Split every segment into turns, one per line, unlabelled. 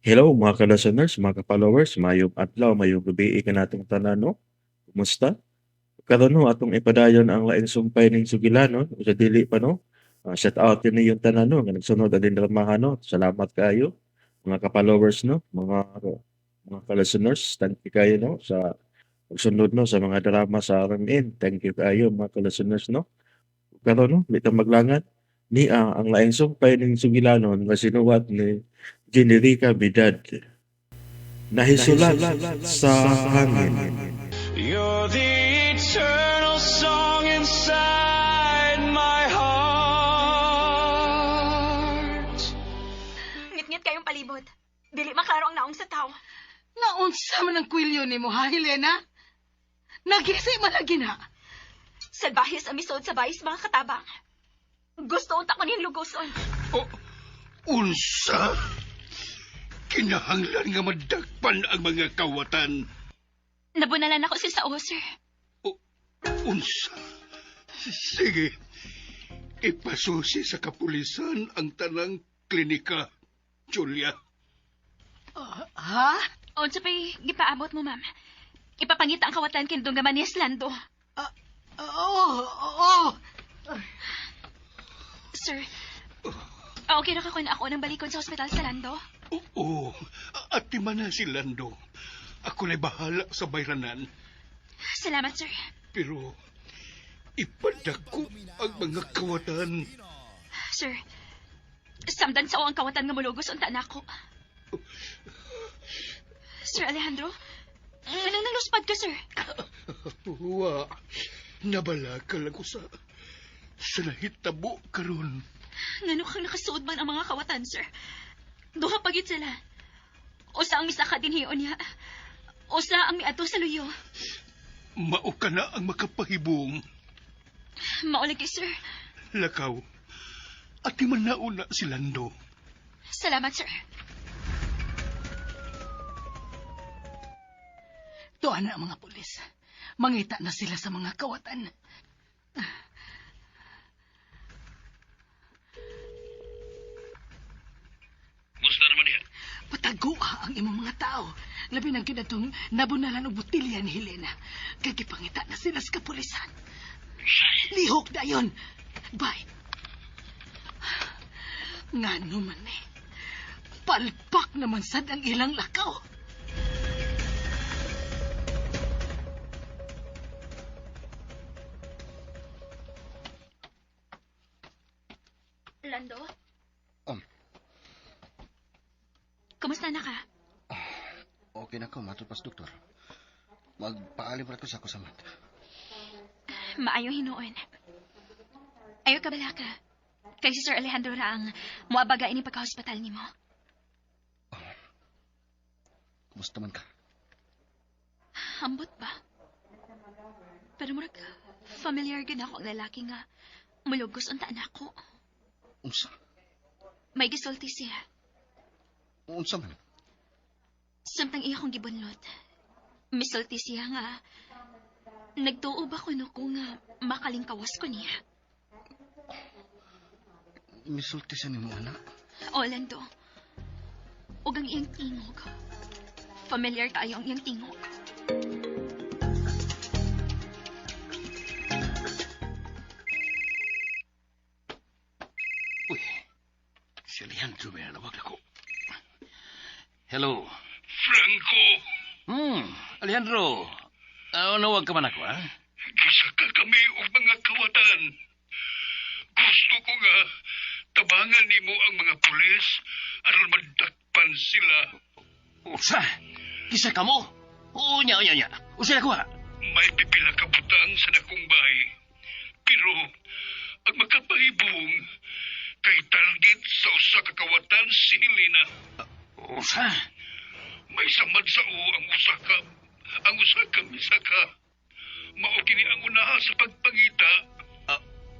Hello mga ka-listeners, mga ka-followers, maayong adlaw, maayong gabii kanatong tanan, no? Kumusta? Karon, no, atong ipadayon ang laing sumpay ning sugilanon no? Sa dili pa, no. Shout out din yung tanan, no, nga nagsunod aning dramahan, no. Salamat kaayo mga ka-followers, no, mga ka-listeners, thank you kaayo, no, sa pagsunod, no, sa mga drama sa RMN. Thank you kaayo mga ka-listeners, no. Karon, no, di ta maglangan ni ang laing sumpay ning sugilanon nga sinuwat ni Generica Bidad. Nahisulat sa hangin.
You're the eternal song inside my heart.
Ngit-ngit kayong palibot. Dili maklaro ang naong sa tao.
Naunsa man ang kwilyo nimo ha, Helena? Nagisi man lagi na.
Salbahis ang misod sa bayis mga katabang. Gusto unta ko niyang lugoson.
O, unsa? Kinahanglan nga madakpan ang mga kawatan.
Nabunalan ako siya sa o, sir.
O, unsa? Sige. Ipasusi sa kapulisan ang tanang klinika, Julia.
Ha?
Unsa pa'y gipaabot mo, ma'am? Ipapangita ang kawatan kay Dong Gamanes Lando.
Oo, oo.
Sir, okay ra ka kung ako nang balikon sa ospital sa Lando?
Oo, at na si Lando. Ako na'y bahala sa bayranan.
Salamat, sir.
Pero ipadako ang mga kawatan.
Sir, samdan sa o ang kawatan nga mulugos unta nako. Sir Alejandro, anong naluspad ka, sir?
Wa, nabalaka lang ko sa nahitabo karon.
Ngano kang nakasuod man ang mga kawatan, sir? Duha pagit sila. Usa ang misaka din hiyon niya. Usa ang miadto sa luyo.
Mao ka na ang makapahibong.
Mao lagi, sir.
Lakaw. At di man nauna si Lando.
Salamat, sir.
Tuan na ang mga pulis. Mangita na sila sa mga kawatan.
Musta naman yan?
Patagoa ang imong mga tao. Labi nang kinatong nabunalan og botilya ni Helena. Kay gipangita na sila sa kapulisan. Lihok dayon. Bye. Ngano man eh. Palpak naman sad ang ilang lakaw.
Lando? Kumusta na ka?
Okay na ko, matod pas doktor. Magpaalim ra ko sa kusamat.
Maayo hinuon. Ayo ka bala ka. Kay si Sir Alejandro ra ang muabaga ini pagka-hospital nimo.
Kumusta man ka?
Ambot ba? Pero murag familiar gid ako ang lalaki nga mulugos unta nako.
Unsa?
May gisulti siya.
Unsa man?
Samtang iya kong gibunlot. Misulti siya nga nagtuo ba kuno ko nga makalingkawas ko niya.
Misulti siya nimo, anak.
O, Lando. Ug ang iyang tingog. Familiar kaayo ang iyang tingog.
Uy, si Alejandro may nanawag ako. Hello. Franco! Alejandro. Nawag ka man ako, ha? Gisaka kami og mga kawatan. Gusto ko nga tabangan nimo ang mga pulis aron madakpan sila. Usa? Gisa ka mo? Oo, nya, nya, nya. Usa na ko, ha? May pipila ka butang sa dakong bahay. Pero ang makapahibong kay target sa usa ka kawatan si Helena. Usa? May samad sa o ang usa ka misaka. Mao kini ang unaha sa pagpangita.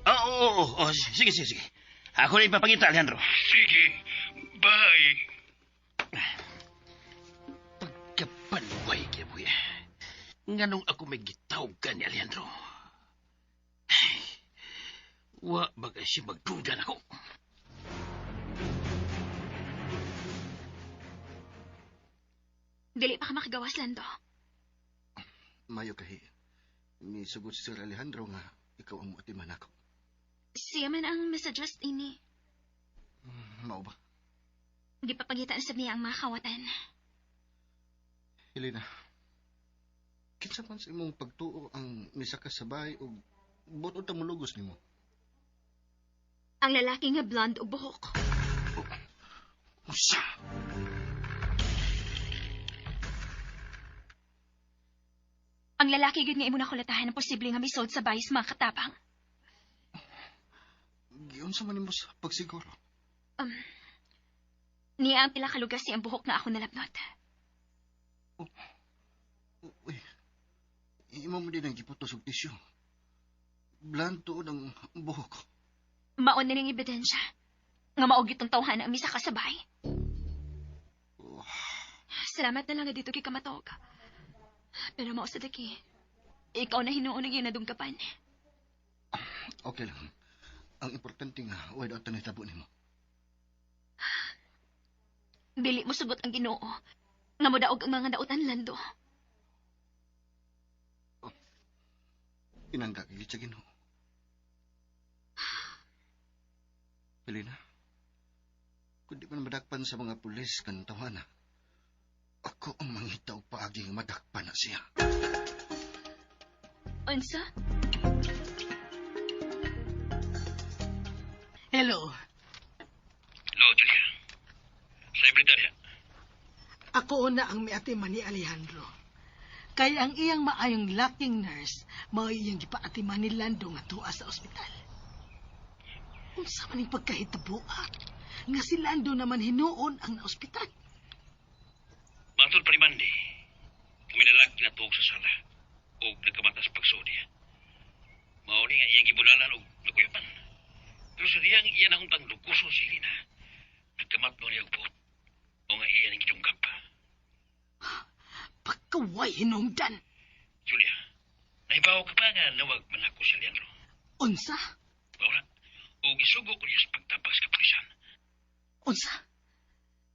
Oo, oo, sige, sige, sige. Ako na ipapangita, Alejandro. Sige. Bye. Pagkapanway kaya, buya. Nganong ako may gitawag ka ni Alejandro? Ay, wa baga siya magduda nako.
Dili pa ka makagawas, Lando.
Mayo kahi. Misugot si Sir Alejandro nga ikaw ang muatiman ako.
Siya man ang masuggest ini.
Mao ba?
Gipapagita na sab niya ang mga kawatan.
Helena, kinsa man sa imong pagtuo ang misaka sa bahay o buot ta molugos nimo?
Ang lalaki nga blonde o buhok.
Usa!
Ang lalaki gyud nga imo nakulatahan ang posible nga misod sa bayis mga katabang.
Giunsa man nimo sa pagsiguro?
Niya ang pila ka lugar siyang buhok nga ako nalabnot.
Uy, imo mo din ang giputos og tisyo. Bland tuod ang buhok.
Maon na ning ebidensya nga mao gyud tong tawhan ang misa kasabay.
Oh,
Salamat na lang nga dito kay kamatog. Pero mao sa daki. Ikaw na hinuon ang iyong nadungkapan.
Okay lang. Ang importante nga, way daw tanay tabo nimo.
Dili mo sugot ang Ginoo. Nga modaog ang mga dautan, Lando.
Inangga kay sa Ginoo. Helena, kung di man madakpan sa mga pulis kanang tawana, ako ang mangita og paagi nga madakpan na siya.
Unsa?
Hello.
Hello, Julia. Sa ibrita niya.
Ako na ang miatiman ni Alejandro. Kay ang iyang maayong laking nurse, mao iyang gipaatiman ni Lando nga tuwa sa ospital. Unsa man ning pagkahitaboa nga si Lando naman hinuon ang naospital.
Matod pa ni Mandy, kami lalaki natuog sa sala o nagkamatas pagsuod niya. Mao ni nga iyang gibunalan og nakuyapan. Pero sa diyang iya na untang lukuso si Lina, nagkamat mo niya og buot o nga iya ning gidungkap.
Pagkaway hinungdan.
Julia, nahibaw ka pa nga nawag man ako si Leandro.
Unsa?
Mao na, o gisugo ko niya sa pagtabang sa kapulisan.
Unsa?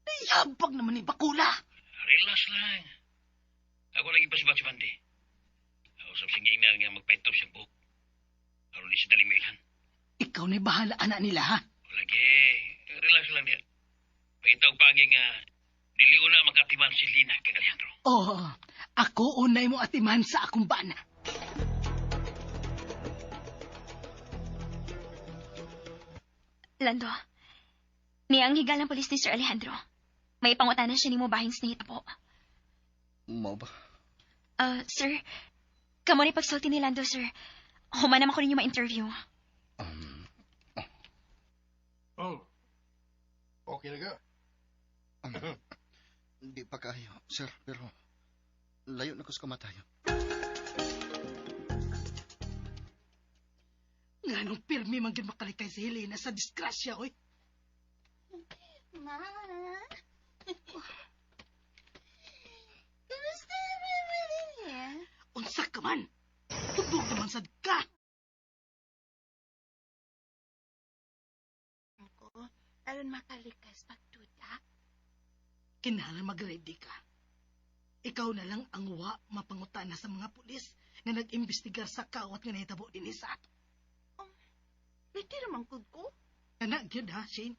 Nayabag naman ni Bakula.
Relax lang. Ako lagi pasibat si Mandy. Usap siyang giingnan nga magpaitop siyang buhok. Aron di siya daling mailhan.
Ikaw na'y bahala anak nila, ha?
Lagi, relax lang niya. Pagkita og paagi nga, dili una magkatiman si Lina kay Alejandro.
Oo, ako unay mo atiman sa akong bana.
Lando, niya ang higal ng pulis ni Sir Alejandro. May pangutana siya nimo bahin sa nahitabo.
Mao ba?
Sir, kamo ni pagsulti ni Lando, sir. Human naman ko ninyo ma-interview.
Oh. Okay na ka?
Di pa kaayo, sir, pero layo na ko sa kamatayon.
Nga nung pirmi man gyud makalikay si Helena sa disgrasya, oy.
Ma. Kamusta naman niya?
Unsa ka man? Tubog naman sad ka.
Ko, aron makalikas pagtuta.
Kinahanglan mag-ready ka. Ikaw na lang ang wa mapangutana sa mga pulis nga nag-imbestigar sa kawat nga nahitabo dinhi sa ato.
Ready raman gud ko.
Kana gyud ha, Shane.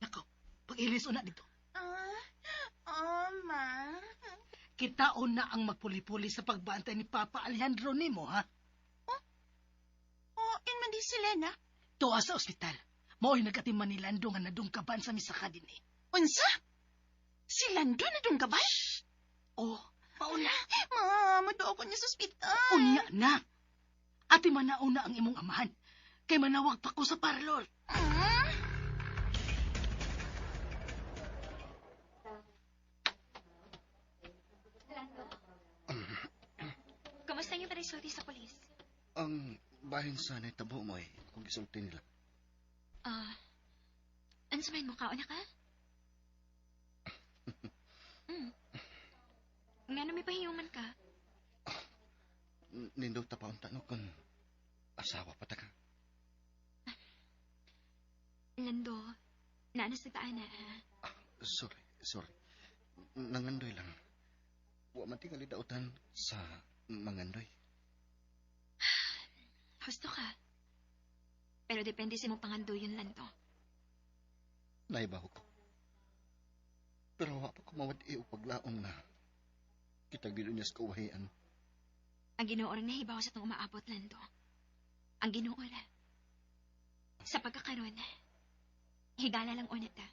Nakaw, pag-ilis una dito.
Ah, oh, ma.
Kita na ang magpuli-puli sa pagbantay ni Papa Alejandro nimo, ha?
Oh, in man di sila na.
Tuwa sa ospital. Mao'y nagatiman ni Lando nga nadungkaban sa misaka din eh.
Unsa? Si Lando na dungkaban?
Oh, pauna.
Ma, maduo ko niya sa ospital.
Unya na. Ate manauna ang imong amahan. Kay manawag pa ko sa parlor.
Ah?
Kumusta yung parisulti sa polis?
Ang bahin sa nahitabo mo ay kung gisulti nila.
Ah, ano sa mo ka? Una ka? Nga na may pahiyuman ka.
Nindot pa unta no kung asawa pa ta ka.
Lando, naanas na ha?
Sorry, sorry. Nangandoy lang. Wa man tingali dautan sa mangandoy.
Husto ka. Pero depende sa imong pangandoyon, Lando.
Naibaw ko. Pero wa pa ko mawad-i og paglaom na kita gyud niya sa kawahian.
Ang Ginoo rang nahibaw sa itong umaabot, Lando. Ang Ginoo ra. Sa pagkakaroon, higala lang una ta.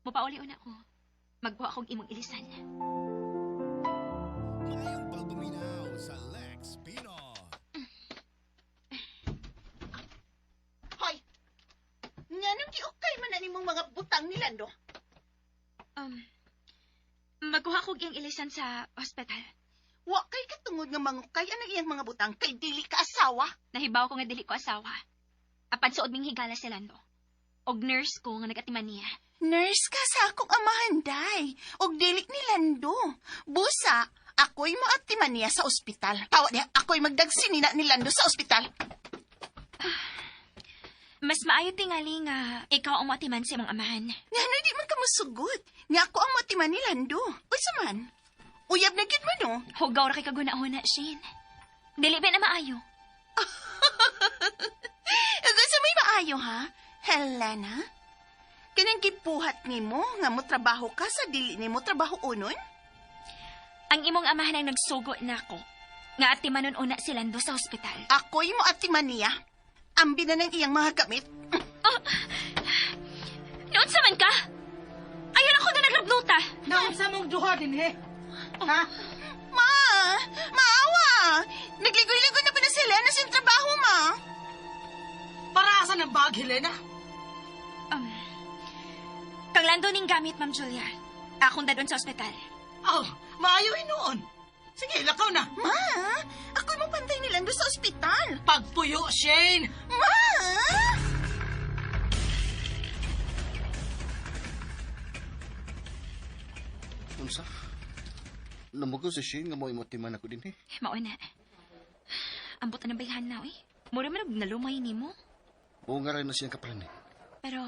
Mupauli una ko. Magkuha akong imong ilisan.
Maayong pagpaminaw sa Lex Pino.
Hoy! Nganong giukay man na nimong mga butang ni Lando?
Um, magkuha kog iyang ilisan sa ospital.
Wa kay katungod nga mangukay ang iyang mga butang kay dili ka asawa.
Nahibaw ko nga dili ko asawa. Apan suod ming higala si Lando. Og nurse ko nga nagatiman niya.
Nurse ka sa akong amahan, day. Og dili ni Lando. Busa, ako'y moatiman niya sa ospital. Tawa niya, ako'y magdagsinina ni Lando sa ospital.
Mas maayo tingali nga ikaw ang moatiman sa imong amahan.
Ngano di man ka musugot? Nga ako ang moatiman ni Lando. Unsa man? Uyab na gyud mo, no?
Hugaw ra kay kaguna-huna, Shane. Dili ba na maayo?
Ug sa may maayo, ha? Helena? Kanang gibuhat nimo nga mo trabaho ka sa dili nimo trabaho unon?
Ang imong amahan ang nagsugo nako. Nga atimanon una si Lando sa ospital.
Ako'y mo atiman niya. Ambi na ng iyang mga gamit.
Noon sa man ka? Ayun ako na nagrabnuta.
Naunsa mong duha din, he? Ha?
Ma! Maawa! Nagligoy-ligoy na pa na si Helena sa trabaho, ma!
Para asa ng bag, Helena?
Um, kang Lando ning gamit, Ma'am Julia. Akong dadon sa ospital.
Oh, maayo hinuon. Sige, lakaw na.
Ma! Ako'y mapantay ni Lando sa ospital!
Pagpuyo, Shane!
Ma!
Unsa? Namugo si Shane nga mo imotiman ako din eh.
Mauna. Ambot na bayhan na, eh. Mura man og nalumay nimo.
Buo nga rin na siyang kapalan eh.
Pero,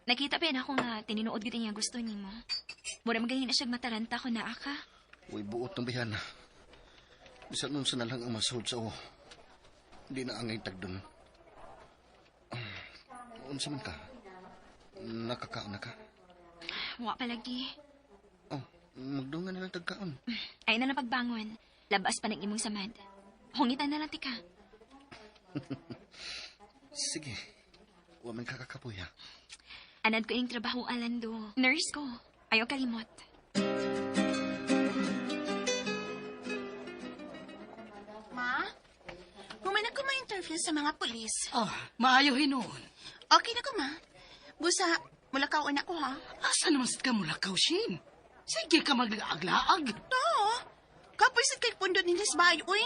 nakita pa yan ako nga tininood gud niya gusto nimo. Mura man gani na siya mataranta ko naa ka.
Uy, buot ng bihana. Bisan unsa na lang ang masuod sa o. Hindi na angay tagdon. Unsa man ka? Nakakaon na ka?
Wa palagi.
Oh, magdungan na lang tagkaon.
Ay na lang pagbangon. Labas pa ng imong samad. Hungitan na lang tika.
Sige. Wa man kakakapoy ha.
Anad ko yung trabaho, Alando. Nurse ko. Ayaw kalimot.
Ma? Human ako ma-interview sa mga pulis.
Oh, maayo hinuon.
Okay na ko, ma. Busa, mulakaw na ko, ha?
Asa naman sad ka mulakaw, Shane? Sige ka maglaag-laag.
To! Kapoy sa kay pundo ni Lisbay, uy.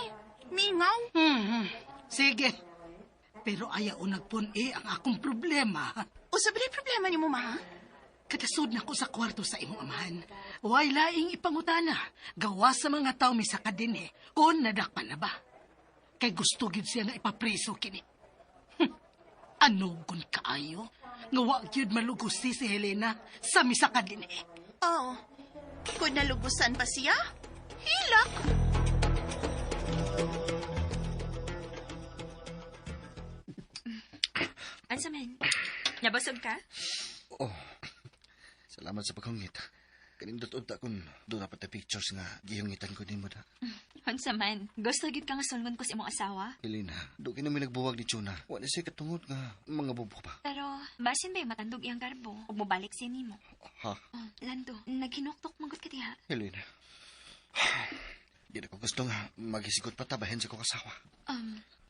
Mingaw.
Hmm, sige. Pero ayaw nagpun-i ang akong problema.
Usa ba problema ni mo, ma?
Kadasod na ko sa kwarto sa imong amahan. Way laing ipangutana. Gawa sa mga tao misaka din eh, kung nadakpan na ba. Kay gusto gyud siya nga ipapreso kini. Ano kun kaayo? Nga wa gyud malugusi si Helena sa misaka din eh.
Oo. Kung nalugusan pa siya, hilak.
Ansa man? Nabasog ka?
Oh. Salamat sa paghungit. Kanindot unta kun doon na pati pictures nga gihungitan ko nimo da.
Unsa man? Gusto gyud ka nga sulngon ko sa imong asawa?
Elena, do kini mi nagbuwag ni Chuna. Wa na siya katungod nga mga bubo pa.
Pero, basin ba yung matandog iyang garbo? Ug mobalik siya nimo.
Ha,
Oh, Lando, naghinuktok manggod ka diha.
Elena. Di na ko gusto nga maghisikot pa tabahin sa kong asawa.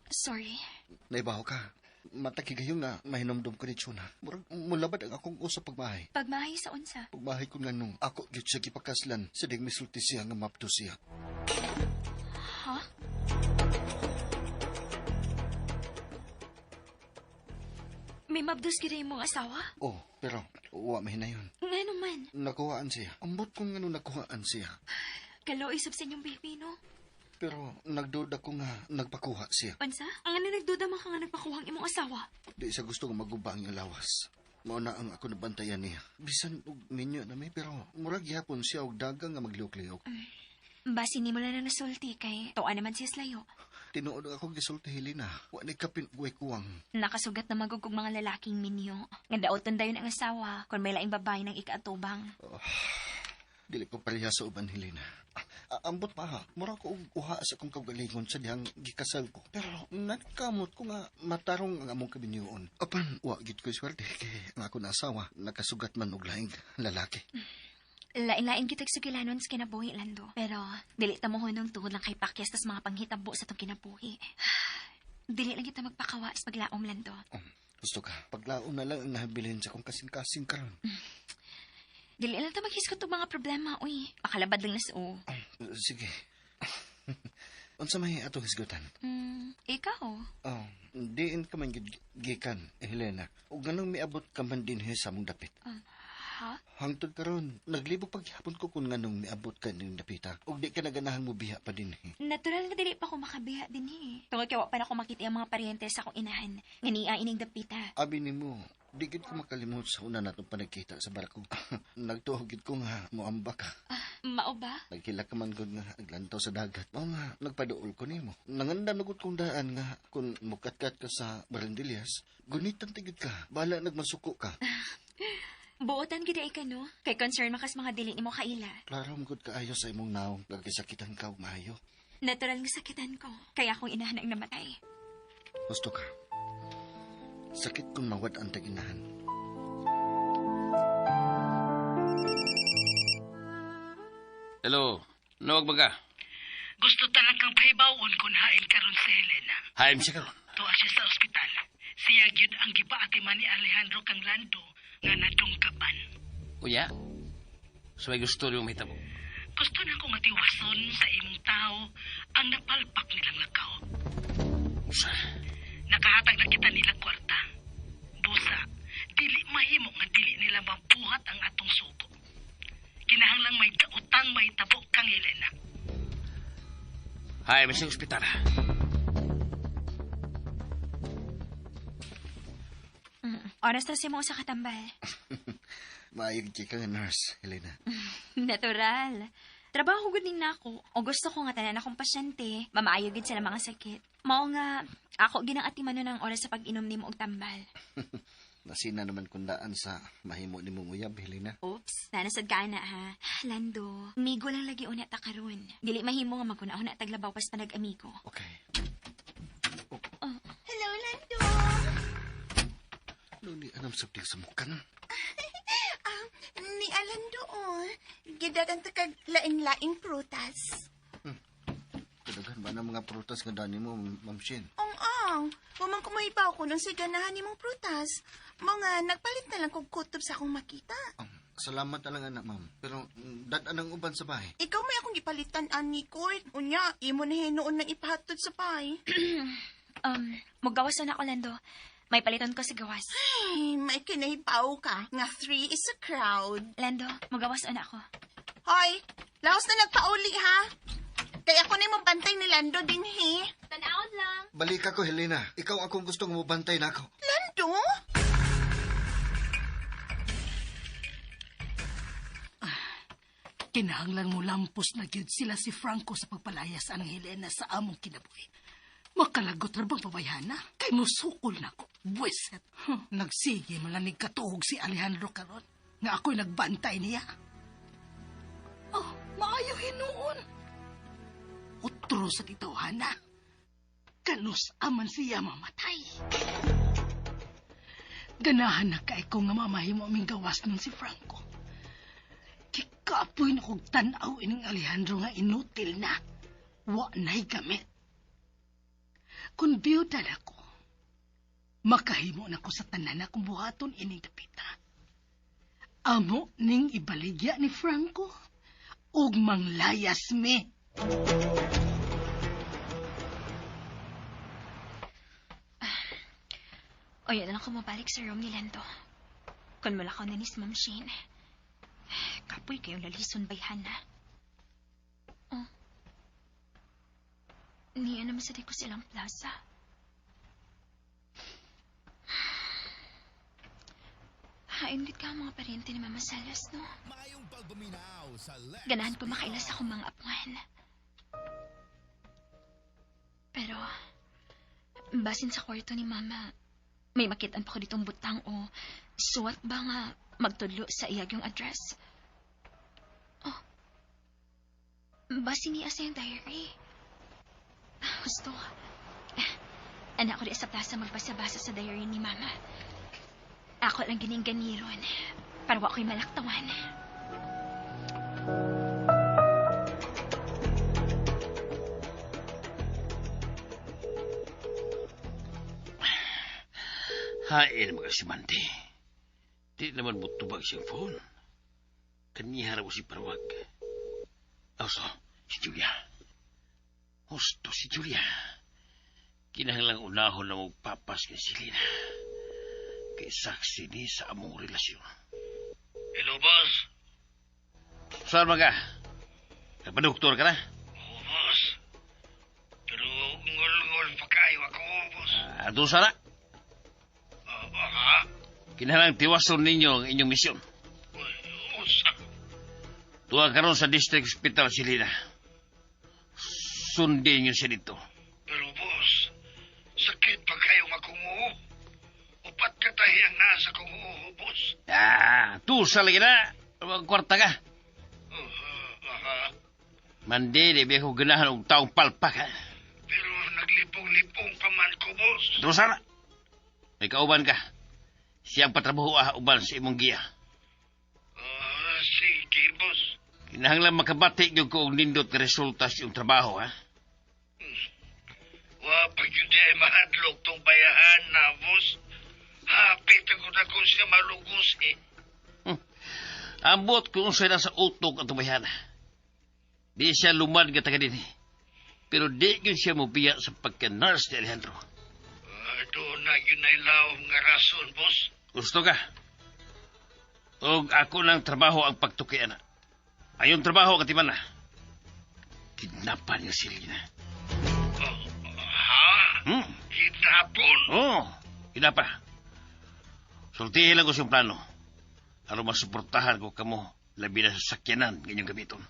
Sorry.
Naibaho ka. Matakigayon nga mahinomdom ko ni Chuna. Murag mulabad ang akong usap pagmahay.
Pagmahay sa unsa.
Pagmahay ko nga nung ako gyud siya gipakaslan sa ding misulti siya nga mapdo siya.
Ha? May mabdos gyud imong asawa?
Oh, pero wa mahinayon.
Ngano man?
Nakuhaan siya. Ambot kung ngano nakuhaan siya.
Kaloy sab sa inyong baby, no?
Pero nagduda ko nga nagpakuha siya.
Unsa? Ang ano nagduda man ka nga nagpakuhang imong asawa?
Di siya gusto nga maguba ang iyang lawas. Mao na ang ako nabantayan niya. Bisan og minyo na mi, pero murag gihapon siya og dagang nga maglihok-lihok.
Basi ni mo lang na nasulti kay tuwa naman siya slayo.
Tinuod ako gisulti, Helena. Wa ni kapin og way kuwang.
Nakasugat na magugog mga lalaking minyo. Nga daoton dayon ang asawa kung may laing babae ng ikaatubang.
Dili ko pareha sa uban, Helena. Ambot pa ha. Mura ko og uha sa akong kaugalingon sa dihang gikasal ko. Pero nagkamot ko nga matarong ang among kabinyuon. Apan, wa gid ko swerte kay ang ako na asawa nakasugat man og laing lalaki.
Lain-lain kitag sugilanon sa kinabuhi, Lando. Pero dili ta mo hunong tungod lang kay pakyas tas mga panghitabo sa tong kinabuhi. Dili lang kita magpakawa sa paglaom, Lando.
Gusto ka, paglaom na lang ang nahabilin sa akong kasing-kasing karon.
Dili lang ta maghisgot og mga problema, uy. Makalabad lang na sa o.
Sige. Unsa may atong hisgutan?
Ikaw?
Oh, diin ka man gid gikan, Helena. Ug nganong miabot ka man dinhi sa among dapit?
Ha?
Hangtod karon, naglibog paghapon ko kung nganong miabot ka ning dapita. Ug di ka naganahang mobiha pa dinhi.
Natural nga dili pa ko makabiha din eh. Tungod kay wa pa na ko makita ang mga paryente sa akong inahan. Nga niya ining dapita.
Abi nimo, di gid ko makalimot sa una natong panagkita sa barko. Nagtuo gid ko nga moamba ka.
Mao ba?
Naghilak ka man gud nga aglantaw sa dagat. Mao nga nagpaduol ko nimo. Nangandam na gud kong daan nga kung mukatkat ka sa Barandillas, gunitan tigid ka. Bahala nagmasuko ka.
Buotan gid ay ka no? Kay concern makas mga dili nimo kaila.
Klaro mo gud kaayo sa imong naong nagkisakitan ka og maayo.
Natural nga sakitan ko. Kaya akong inahan ang namatay.
Gusto ka. Sakit kung mawad ang tag-inahan.
Hello, nawag ba ka?
Gusto talang kang pahibawon kung hain karon si Helena.
Haim siya karon.
Tuwa siya sa ospital. Siya gyud ang gipaatiman ni Alejandro kang Lando nga nadungkapan.
Unya, so may gusto niyong mahitabo.
Gusto na akong atiwason sa imong tao ang napalpak nilang lakaw.
Usa.
Nakahatag na kita nila kwarta. Busa, dili mahimo nga dili nila mabuhat ang atong sugo. Kinahanglang may daotang may tabo kang Helena.
Haim siya ospital.
Oras ra si mo sa katambal.
Maayo gid ka nga nurse, Helena.
Natural. Trabaho gud ning nako. O gusto ko nga tanan akong pasyente, mamaayo gid sila mga sakit. Mao nga ako ginang atiman ng oras sa pag-inom nimo og tambal.
Nasina naman kung daan sa mahimo nimong uyab, Helena.
Oops, nanasad ka na ha. Lando, migo lang lagi una ta karon. Dili mahimo nga maguna-una taglabaw pas pa nag-amigo.
Okay.
Hello, Lando.
Luni, anong sabdi sa mukan?
Ni Alan doon. Gidagan ta kag lain-laing prutas.
Kadaghan ba ng mga prutas nga dani mo, Ma'am Shin?
Ong-ong, human ko mahibaw ko nung siganahan nimong prutas. Mga nagpalit na lang kog kutob sa akong makita.
Salamat na lang, anak, ma'am. Pero dad-an ang uban sa bahay.
Ikaw may akong gipalitan ani Kurt. Unya, imo na hinuon nang ipahatod sa bahay.
Mugawas na ako, Lando. May paliton ko sa gawas.
Ay, may kinahibaw ka. Nga three is a crowd.
Lando, mugawas na ako.
Hoy, laos na nagpauli ha. Kaya ako na yung bantay ni Lando din, he.
Tanawon lang.
Balik ako, Helena. Ikaw akong gustong mubantay na ako.
Lando?
Kinahanglan mo lampos na gyud sila si Franco sa pagpalayas anang Helena sa among kinabuhi. Makalagot ra bang pabayhana? Kay musukol na ko. Buwiset. Nagsige man lang katuog si Alejandro karon nga ako'y nagbantay niya. Oh, maayo hinuon. Otro sa titawhana. Kanus aman siya mamatay. Ganahan na kay ko nga mamahimo aming gawas nun si Franco. Kikapoy na kog tan-aw ining Alejandro nga inutil na. Wa na'y gamit. Kung biyuda na ko, makahimo na ko sa tanan akong buhaton ining dapita. Amo ning ibaligya ni Franco ug manglayas mi.
O yun na lang kumabalik sa room ni Lando. Kung wala ko na ni Ma'am Shane. Kapoy kayong lalison bayhan na. Oh. Niya naman sa di ko silang plaza. Hain gud ka ang mga paryente ni Mama Salas, no?
Maayong pagpaminaw sa Lex
Ganahan ko makaila
Pinoy.
sa akong mga apuan. Pero, basin sa kwarto ni Mama, may makitaan pa ko ditong butang o suwat ba nga magtudlo sa iyag yung address. Oh, basin niya sa iyang diary. Gusto. Anak ko di sa plaza magbasa-basa sa diary ni Mama. Ako lang gining ganiron para wa ko'y malaktawan.
Hain mga si Mandy. Di naman mo tubag siyang phone. Kaniha raw si Parwag. Aso, si Julia. Husto si Julia. Kinahanglang unahon na magpapas kay Selena. Kay saksi ni sa among relasyon.
Hello, boss.
Saan ba ka? Nagpadoktor ka na?
Oo, boss. Pero ngol-ngol pa kayo ako, boss.
Ah, doon sana.
Ha?
Kinahanglang tiwason ninyo ang inyong misyon.
Usa.
Tuwa karon sa district hospital si Lina. Sundin niyo siya dito.
Pero, boss, sakit pa kayo nga kung oo. Upat ka tahi ang nasa kung oo, boss.
Ah, tusa lagi na. Ang kwarta ka.
Aha.
Mandi, di ba ako ganahan og taong palpak, ha?
Pero naglipong-lipong pa man ko, boss.
Tusa na. May kauban ka. Siyang patrabaho ah, uban sa imong giya.
Ah, sige, boss.
Kinahanglan makabati gyud ko og nindot nga resulta sa iyong trabaho, ha?
Wa pa gyud ay mahadlok tong bayahan na, boss. Hapit ako na kung siya malugos, eh.
Ambot kung unsay nasa utok ang tubayana. Di siya lumad nga taga dinhi. Pero di gyud siya mobiya sa pagka-nurse ni Alejandro.
Ah, doon na yun ay lawom nga rason, boss.
Gusto ka? Og ako ng trabaho ang pagtuki, ana. Ayon trabaho, katiman na. Kidnapan niya si Lina.
Oh, ha? Kidnapon?
Oo, oh, kidnapa. Sultihin lang ko siyang plano. Aron masuportahan ko kamo, labi na sa sakyanan ng inyong gamiton.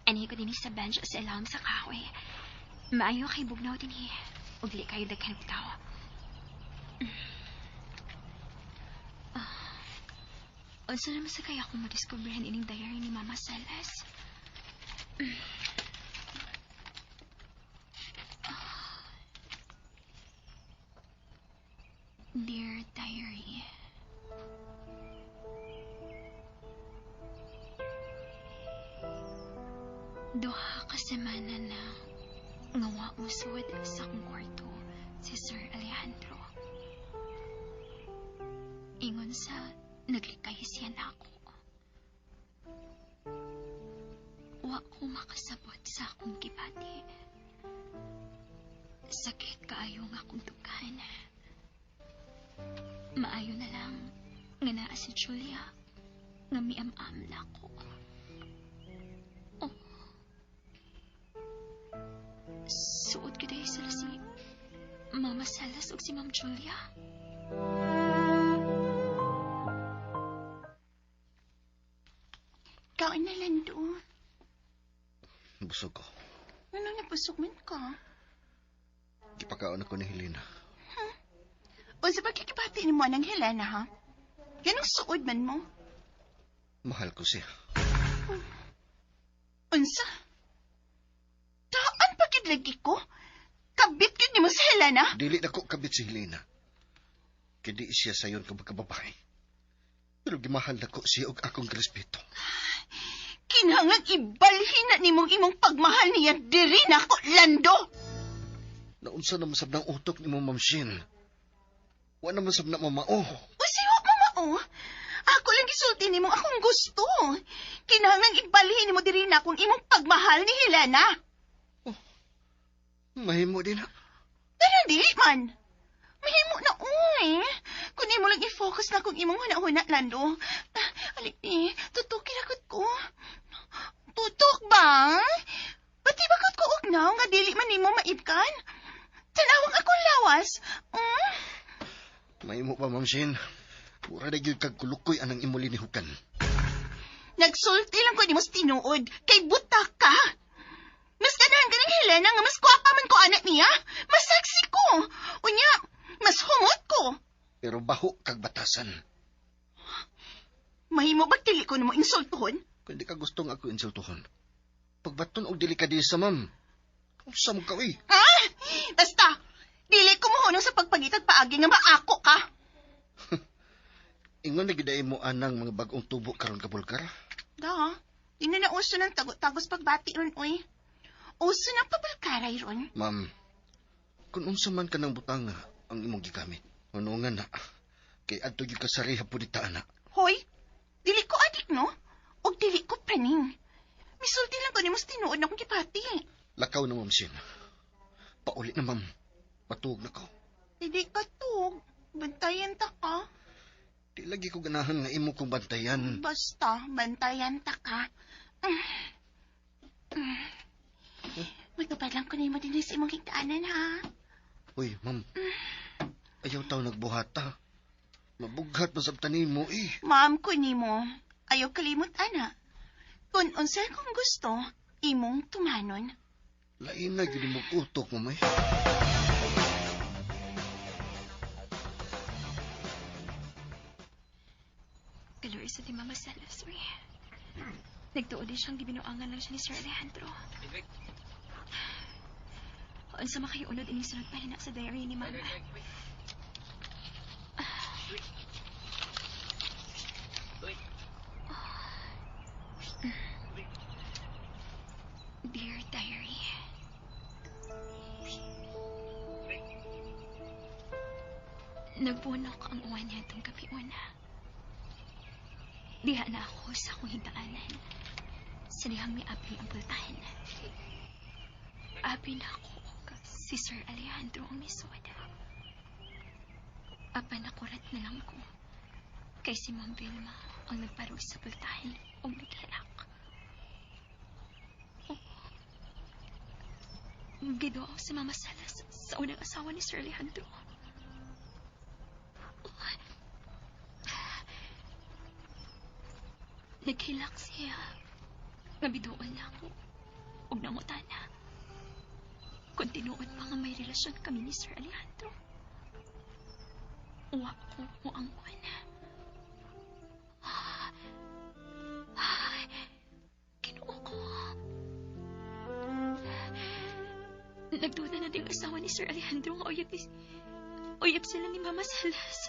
Ani ko din sa bench sa ilawom sa kahoy. Maayo kay bugnaw din eh. Ug dili kayo daghan og tawo. Ah. Unsa naman sa kaya kung madiskubrihan ining diary ni Mama Salas? Ah. Dear Diary. Duha ka semana na nga wa mosud sa akong kwarto si Sir Alejandro. Ingon sa naglikay siya nako. Wa ko makasabot sa akong gibati. Sakit kaayo nga akong dughan. Maayo na lang nga naa si Julia nga miam-am nako. Oh. Suod ko dahil sila si Mama Salas ug si Ma'am Julia.
Kaon na, Lando.
Busog ko.
Ano nabusog man ka?
Gipakaon ako ni Helena.
O sa pagkikibati ni mo ng Helena, ha? Ganong suod man mo.
Mahal ko siya.
Unsa? Taan pagkidlagi ko? Kabit gyud nimo sa Helena?
Dili na ko kabit si Helena. Kay di siya sayon ka kababae. Pero gimahal na ko siya og akong respeto.
Kinahanglan ibalhin na nimong imong pagmahal niya diri nako, Lando.
Naunsa naman sab ng utok ni mo, Ma'am Shin. Wa naman sab na mamao.
O siyo, mama, oh. Ako lang gisulti nimo akong gusto. Kinahanglan ibalhin nimo diri na kung imong pagmahal ni Helena.
Mahimo din ha.
Pero dili man. Mahimo na, uy. Kung imo lang i-focus na kung imong huna-huna, Lando. Ah, Alik ni, tutok kirakot ko. Tutok ba? Pati bakit ko og now nga dili man nimo maibkan. Tanawang akong lawas. Mm?
Mahimo pa, Ma'am Shane. Mura na gyud kag kulukoy anang imo linihukan.
Nagsulti lang ko nimo sa tinuod kay buta ka. Mas ganahan ka ng Helena nga mas gwapa man ko anak niya. Mas sexy ko. Unya, mas humot ko.
Pero baho kag batasan.
Mahimo ba dili ko nimo insultuhon?
Kung di ka gustong ako insultuhon. Pagbaton og delikadesa, ma'am. Unsa mo ka, uy?
Ah! Basta, dili ko mohunong sa pagpangitag paagi nga maako ka.
Ingon na gyud ay mo anang mga bag-ong tubo karon ka bulgar.
Da, di na nauso ng tago-tagos pagbati ron, uy. Uso ng pabulkaray ron.
Ma'am, kung unsa man ka ng butanga ang imong gigamit, ano nga na, kay adto gyud ka sa rehab pud ita, ana.
Hoy, dili ko adik, no? Og dili ko praning. Misulti lang ko nimo sa tinuod na akong gipati.
Lakaw na, Ma'am Shin. Pauli na, ma'am. Patuog na ko.
Dili ka tug. Bantayan ta ka.
Di lagi ko ganahan nga imo kong bantayan.
Basta, bantayan ta ka. Mm. Mm. Magtupad lang ko nimo din sa imong higdaanan, ha?
Uy, ma'am. Ayaw taw nagbuhat, ha? Mabughat man sa tanim mo, eh.
Ma'am ko nimo, ayaw kalimot ana. Kung unsay kong gusto, imong tumanon.
Lain na gyud mo utok, ma'am, eh.
Kalor sa ti Mama Salas, uy. Nagtuo din siyang gibinuangan lang siya ni Sir Alejandro. Unsa makayunod ining sunod pahina sa diary ni Mama. Dear Diary. Nagbunok ang uwan niya itong gabi una. Diha na ako sa akong higdaanan. Sa dihang may apli ang pultahan. Abi na ako og si Sir Alejandro ang misuwada. Apan nakurat na lang ko. Kay si Ma'am Vilma ang nagparog sa pultahan o naghilak. Oh. Giduaw si Mama Salas sa unang asawa ni Sir Alejandro. Oh. Naghilak siya. Nga biduol na ako. Ug nangutana. Kung tinuod pa nga may relasyon kami ni Sir Alejandro. Uwa ko mo ang kuwan. Ay, Ginoo ko. Nagduda na din ang asawa ni Sir Alejandro nga uyab, ni, uyab sila ni Mama Salas.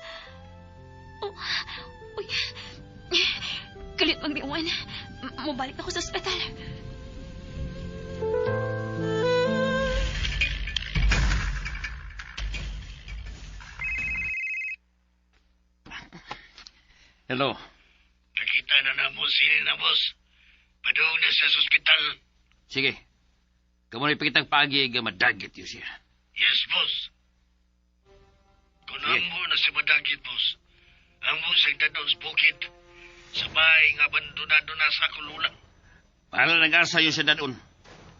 Oh, uy. Kalit magdiwan. Mabalik ako sa ospital.
Hello.
Nakita na namo si Helena, boss. Padung na sa ospital.
Sige. Kamo na ipakitang paagi nga madagit yun siya.
Yes, boss. Kung
Sige.
amo na si Madagit, boss. Amo sa dadon sa bukid. Sa bahay nga abandonado na sa kulula.
Bahala nang asa yun siya dadon.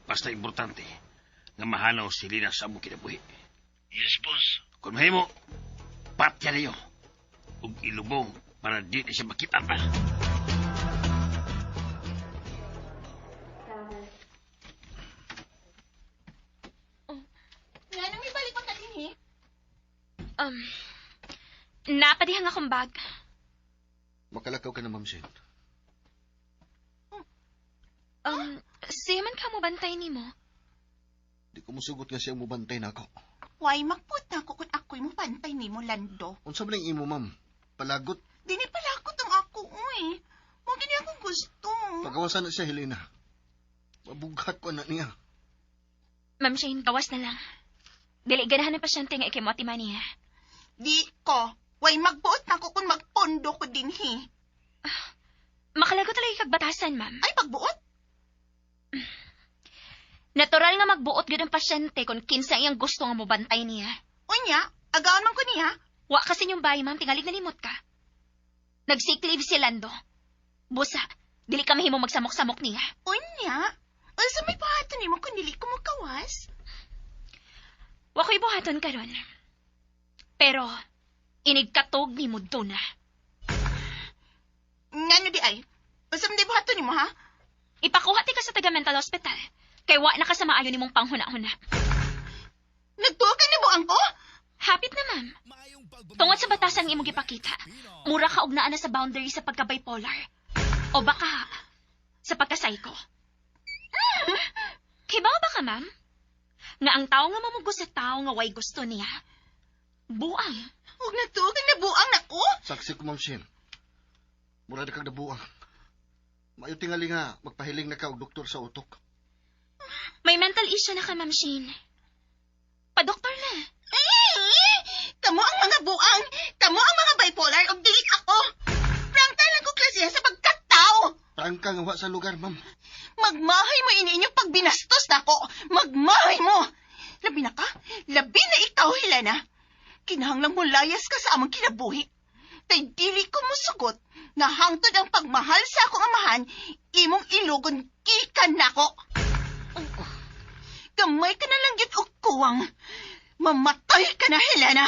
Basta importante nga mahanaw si Lina sa among kinabuhi.
Yes, boss.
Kung mahimo, patya niyo. Ug ilubong para di na siya makita pa.
Nga nang may balik pa ka din, eh.
Napadihang akong bag.
Makalakaw ka na, Ma'am Shane.
Siya man ka mo bantay nimo.
Di ko musugot nga siya mubantay na ako.
Why magputa ko kung ako'y mo pantay nimo, Lando.
Unsa man ang imo, ma'am? Palagot.
Dini pala ako tong ako, uy. Mo gini akong gusto.
Pagawasan na siya, Helena. Mabughat ko anak niya.
Ma'am Shane, gawas na lang. Dili ganahan ng pasyente nga ikay mo niya.
Di ko. Way magbuot na ko kung magpondo ko din, he.
Makalagot talaga kag batasan, ma'am.
Ay, pagbuot?
Natural nga magbuot gyud ang pasyente kung kinsa iyang gusto nga mobantay niya.
Unya, agaon man ko niya.
Wa kasi yung bayi, ma'am, tingalig nalimot ka. Nag-sick leave si Lando. Busa, dili ka mahimo magsamok-samok niya.
Unya, Unsa may buhaton nimo kung dili ko mokawas?
Wa ko'y buhaton karon. Pero, inigkatog ni mo na.
Ngano di ay? Unsa man di buhaton nimo ha?
Ipakuha ti ka sa taga mental hospital. Kay wa na ka sa maayo nimong panghuna-huna.
Nagtuo ka na buang ko?
Hapit na, ma'am. Tungod sa batasan nga imong gipakita, mura ka og naa na sa boundary sa pagka-bipolar. O baka sa pagka-psycho. Kibaw ba ka, ma'am? Nga ang tao nga mamugos sa tao nga way gusto niya. Buang.
Ug nagtuo ka na buang nako?
Saksi ko, Ma'am Shin. Mura na kag nabuang. Maayo tingali nga, magpahiling na ka og doktor sa utok.
May mental issue na ka, Ma'am Shane. Padoktor na.
Eh, kamo ang mga buang, kamo ang mga bipolar ug dili ako. Prangka lang ko klase sa pagkatao.
Prangka nga wa sa lugar, ma'am.
Magmahay mo ini inyong pagbinastos nako. Magmahay mo. Labi na ka, labi na ikaw, Helena. Kinahanglang mo layas ka sa among kinabuhi. Kay dili ko musugot nga hangtod ang pagmahal sa akong amahan, imong ilugon gikan nako. Gamay ka na lang gyud og kuwang. Mamatay ka na, Helena.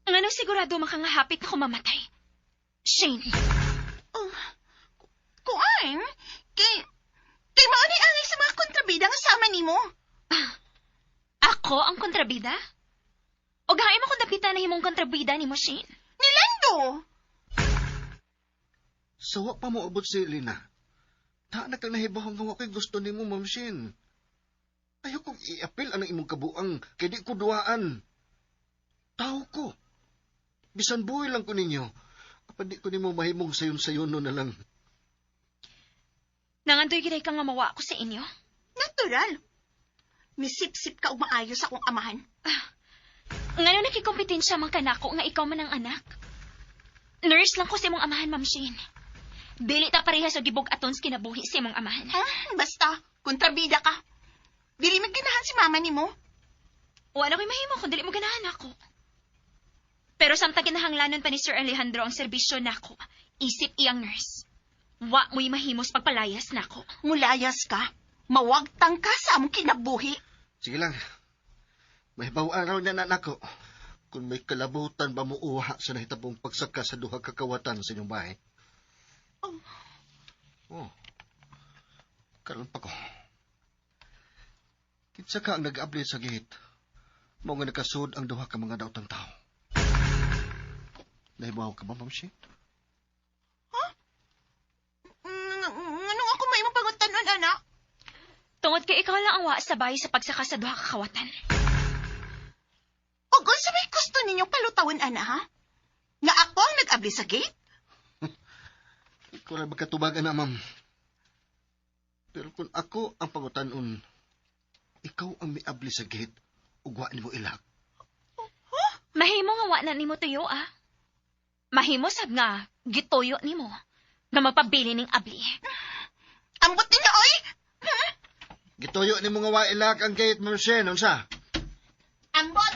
Ngano sigurado makangahapit na ko mamatay? Shane,
Oh, kuan, kay kay mao ni angay sa mga kontrabida nga sama nimo.
Ako ang kontrabida? O gahay mo kung dapitan na himong kontrabida ni mo, Shane?
Nilando.
Sawa pa mo abot si Elena. Ta na kang nahibaw nga wa ko'y gusto nimo, Ma'am Shin. Ayaw kong i-appeal anang imong kabuang kay di ko duwaan. Tao ko. Bisan buhay lang ko ninyo. Apan di ko nimo mahimong sayon-sayon na lang.
Nangandoy giday ka nga mawa ko sa inyo.
Natural. Misip-sip ka og maayo sa akong amahan.
Ngano nakikompetensya man kanako nga ikaw man ang anak? Nurse lang ko sa imong amahan, Ma'am Shane. Dili ta pareha sa gibug-aton sa kinabuhi sa imong amahan.
Ah, basta, kontrabida ka. Dili magganahan si mama nimo.
Wala ko'y mahimo kung dili mo ganahan ako. Pero samtang kinahanglanon pa ni Sir Alejandro ang serbisyo nako, isip iyang nurse. Wa mo'y mahimos pagpalayas nako.
Mulayas ka. Mawagtang ka sa among kinabuhi.
Sige lang. May araw na nako. Kung may kalabutan ba mo uha sa nahitabong pagsaka sa duha ka kawatan sa inyong bahay?
Oh.
Oh. Karon pa ko. Kinsa ka ang nag-abli sa gate? Mao nga nakasud ang duha ka mga daotang tao. Nahibaw ka ba, Ma'am Shane?
Nganong ako may imong pangutanon, anak?
Tungod kay ikaw lang ang wa sa bahay sa pagsaka sa duha ka kawatan.
Ug unsa may gusto ninyong palutawon, ana, ha? Nga ako ang nag-abli sa gate?
Ikaw ra magkatubag, ana, ma'am. Pero kung ako ang pangutanon, ikaw ang miabli sa gate ug wa nimo ilak.
Mahimo nga wa na nimo tuyo ah. Mahimo sab nga gituyo nimo nga magpabili ning abli.
Ambot ninyo, oy!
Gituyo nimo nga wa ilak ang gate, Ma'am Shane, unsa?
Ambot!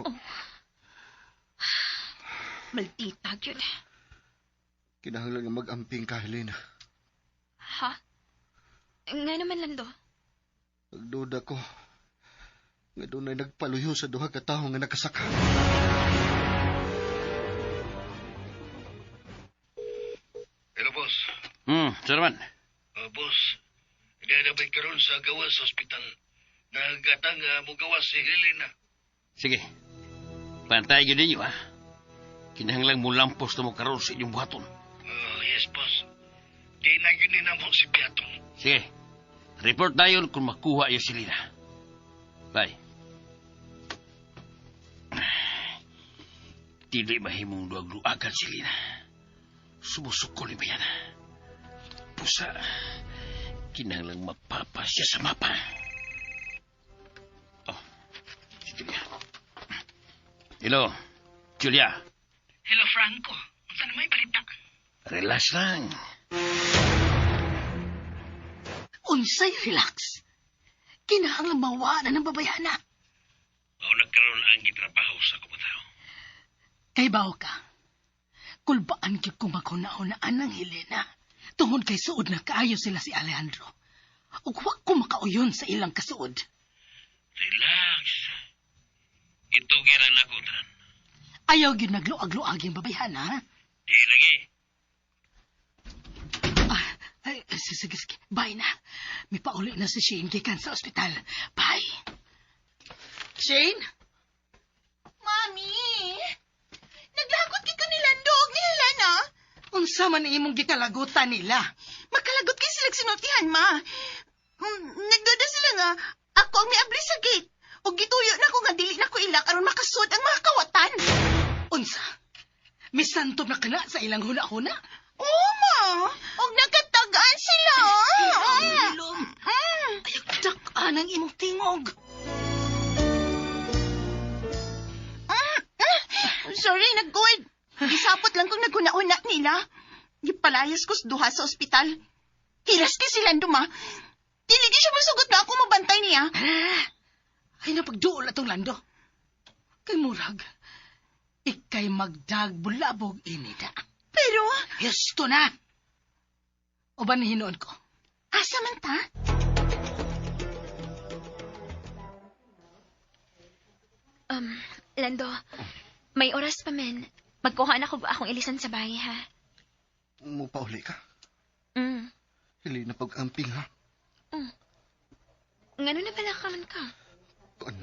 Oh.
Maldita gyud.
Kinahanglan nga mag-amping ka, Helena.
Ha? Nga naman Lando.
Nagduda ko nga dunay nagpaluyo sa duha ka tawo nga nakasaka.
Hello, boss.
Sir naman.
Boss, nagdadabay karon sa gawas sa ospital. Nagatang mo gawas si Helena.
Sige. Pantay gyud ninyo, ha? Kinahanglang mo lampos na mo karon sa inyong buhaton.
Yes, boss. Di na yun ni namo si Piatong.
Sige. Report dayon kung makuha yung si Lina. Bye. Dili mahimong duag-duagan si Lina. Sumusukol ni Bayana. Pusa, kinahanglang mapapa siya sa mapa. Oh, si Julia. Hello, Julia.
Hello, Franco. Unsa na may balita?
Relax lang.
Unsay relax. Kinahanglan mawa na ng babayana.
Mao nagkaroon ang gitrabaho sa kumatao.
Kay bawo ka. Kulbaan gyud kong maghuna-hunaan ng Helena. Tungod kay suod na kaayo sila si Alejandro. Ug wa ko makauyon sa ilang kasuod.
Relax. Itugiran ako, tanan.
Ayaw gyud nagluag-luag yung babayhan, ha?
Di lagi.
Ah, ay, sige, sige. Bye na. May pauli na si Shane gikan sa ospital. Bye. Shane?
Mami! Naglagot kay ni Lando og ni Helena.
Unsa man imong gikalagutan nila?
Makalagot kay sila sinultihan, ma. Nagduda sila nga ako ang miabli sa gate. Og gituyo na ko nga dili na ko ilak aron makasud ang mga kawatan.
Unsa? Misantob na kana sa ilang huna-huna?
Oo, ma. Og nakatagaan sila.
Ilom. Ayaw dak-an ang imong tingog.
Sorry, nag-gold. Gisapot lang kung naghuna-huna nila. Gipalayas ko sa duha sa ospital. Hiras kay sila ma. Dili di siya masugot na ako mabantay niya.
Ah, ay napagduol atong Lando. Kay murag, ikay magdagbulabog inida.
Pero,
Husto na! Uban ni hinuon ko.
Asa man ta?
Lando, may oras pa men. Magkuha na ko ba akong ilisan sa bahay, ha?
Mupauli ka?
Mm.
Helena, pag-amping ha?
Ngano na pala ka man ka?
Kuan,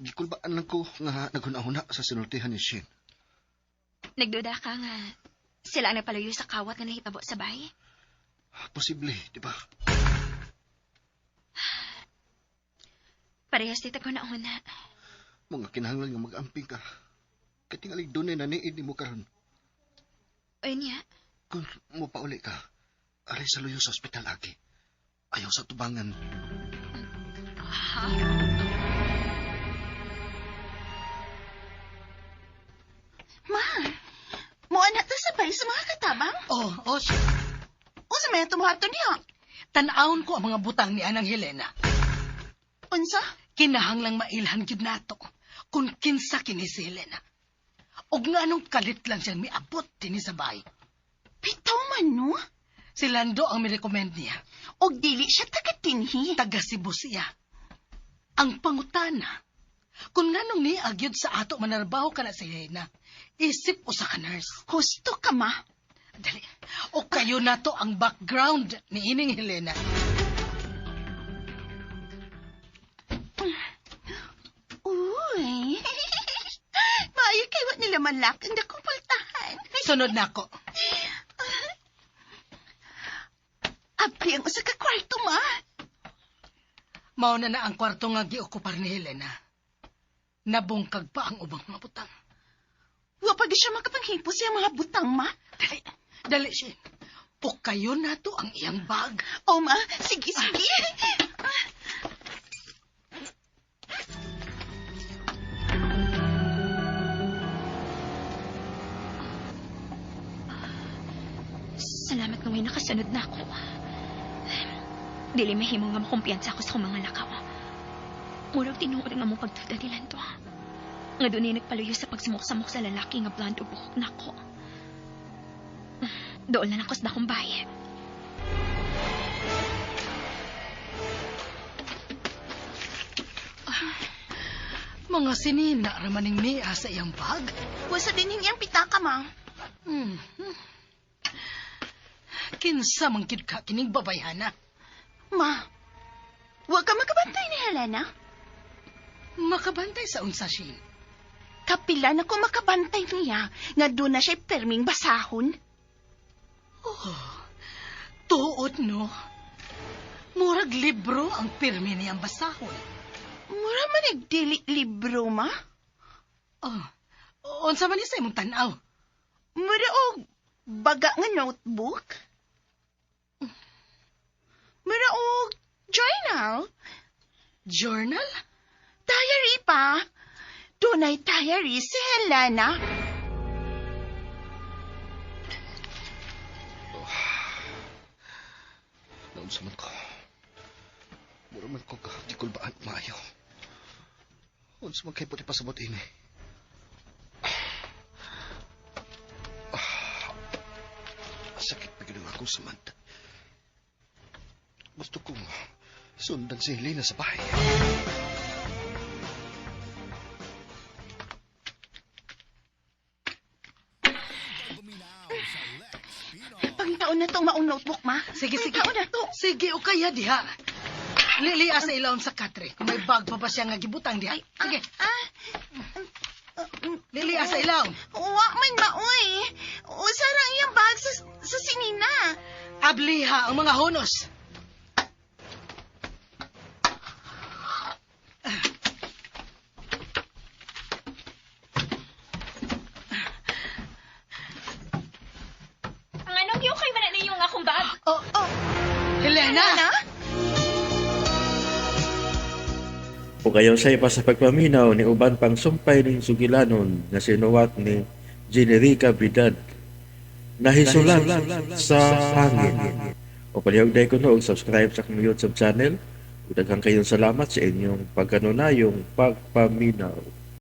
gikulbaan lang ko nga naghuna-huna sa sinultihan ni Shane.
Nagduda ka nga sila ang nagpaluyo sa kawat nga nahitabo sa bahay?
Posible, di ba?
Parehas dito ko na una.
Mga kinahanglan nga mag-amping ka. Kay tingalig dunay na niid nimo karon.
Oy niya,
Kung mupauli ka, aray sa luyo sa ospital agi. Ayaw sa tubangan.
Ha?
Ma, muana ta sabay sa mga katabang?
Oh, oh, siya.
Unsa may tumuhaton niya?
Tan-awon ko ang mga butang ni Anang Helena.
Unsa?
Kinahanglang mailhan gyud nato kung kinsa kini si Helena. Og nganong kalit lang siyang miabot dinhi sa bahay.
Bitaw man, no?
Si Lando ang mirecommend niya.
Og dili siya taga-tinhi.
Taga Cebu siya. Ang pangutana, kung nganong niagyod sa ato manarbaho ka na si Helena, isip usa ka nurse.
Husto ka, ma.
Dali. O kayo na to ang background ni ining Helena.
Uy. Maayo kay wa nila malak ang dakong pultahan.
Sunod na ako.
Abli ang usa ka kwarto, ma.
Mao na na ang kwarto nga giokupar ni Helena. Nabungkag pa ang ubang mga butang.
Wa pa gyud siya makapanghipos sa mga butang, ma.
Dali, dali siya. O kayo na to ang iyang bag.
Oh, ma. Sige, sige.
Salamat nga may nakasunod na ako. Dili mahimo nga makumpiyansa ako sa akong mga lakaw. Murag tinuod ang among pagtuda ni Lando. Nga doon ay nagpaluyo sa pagsumok-samok sa lalaki nga blonde o buhok nako. Doon na lang ko sa dakong bahay.
Mga sinina ramaning niya sa iyang bag.
Wasa din iyang pitaka, ma.
Kinsa man gyud ka kining babayhana.
Ma, wa ka makabantay ni Helena?
Makabantay sa unsa, Shane?
Kapila na ko makabantay niya nga doon na siya perming basahon.
Oh, tuod no. Murag libro ang pirmi niyang basahon.
Mura man nagdili libro, ma.
Oh, unsa man ni sa imong tan-aw?
Mura og baga nga notebook. Mura og journal.
Journal?
Diary pa. Dunay diary si Helena.
Naunsa man ko. Mura man ko ka, di kulbaan maayo. Unsa man kay puti pasabot ini. Sakit pa gyud ang akong Samantha. Gusto kong sundan si Helena sa bahay.
Pangitaon na to ang maong notebook, ma.
Sige, sige.
Pangitaon na to.
Sige, o kaya diha. Lilia sa ilawom sa katre. Kung may bag pa ba siya nga gibutang diha. Sige,
Ah,
lilia sa ilawom.
wa man maoy. Usara ang iyang bag sa sinina.
Abliha ang mga honos.
Ang anong giukay man na ninyo nga akong bag?
Oh,
Oh,
Helena!
Helena?
O kayo sa iba sa pagpaminaw ni uban pang sumpay ning sugilanon nga sinuwat ni Generica Vidad. Nahisulat sa hangin. O palihog day ko no, og subscribe sa akong YouTube channel. Ug daghang kayong salamat sa inyong pagkanunayong pagpaminaw.